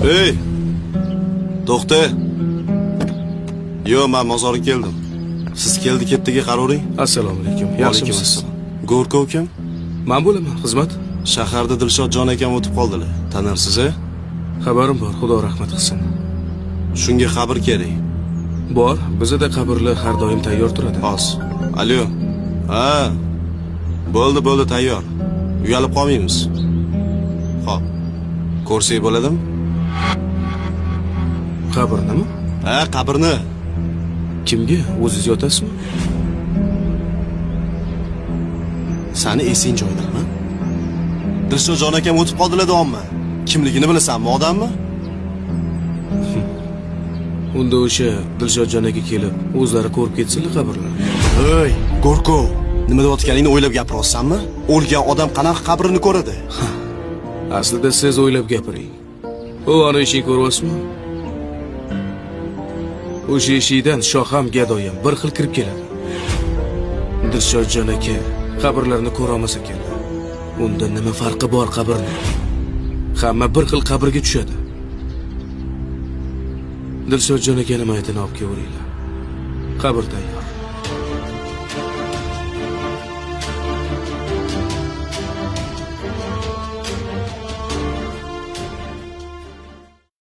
Ey! To'xta. Yo'q, men mozorga keldim. Siz keldi ketdiga qarovring. Assalomu alaykum. Yaxshimisiz? Go'rkov kim? Men bo'laman, xizmat. Shaharda Dilshodjon akam o'tib qoldilar. Tanirsiz a? Xabarim bor, Xudo rahmat qilsin. Shunga qabr kerak. Bor, bizda qabrlar har doim tayyor turadi. Hos. Alo. Ha. Bo'ldi, bo'ldi, tayyor. Uyalib qolmaymiz. Xo'p. Ko'rsak bo'ladimi? Qabrnimi? Ha, qabrni. Kimga? O'zingiz yotasizmi? Sani esing joyidami? Dilshodjon akam o'tib qoldilar deyapman. Kimligini bilasanmi odammi? Unda o'sha Dilshodjon aka kelib, o'zlari ko'rib ketsinlar qabrlarni. Ey, Go'rkov, nima deyotganingni o'ylab gapiryapsanmi? O'lgan odam qanaqa qabrini ko'radi? Aslida siz o'ylab gapiring. U ana eshik ko'ryapsizmi? O'sha eshikdan shoh ham gadoy ham bir xil kirib keladi. Dilshodjon aka qabrlarni ko'ra olmas ekanlar. Unda nima farqi bor qabrni? Hamma bir xil qabrga tushadi. Dilshodjon akani mayitini olib kelaveringlar. Qabr tayyor.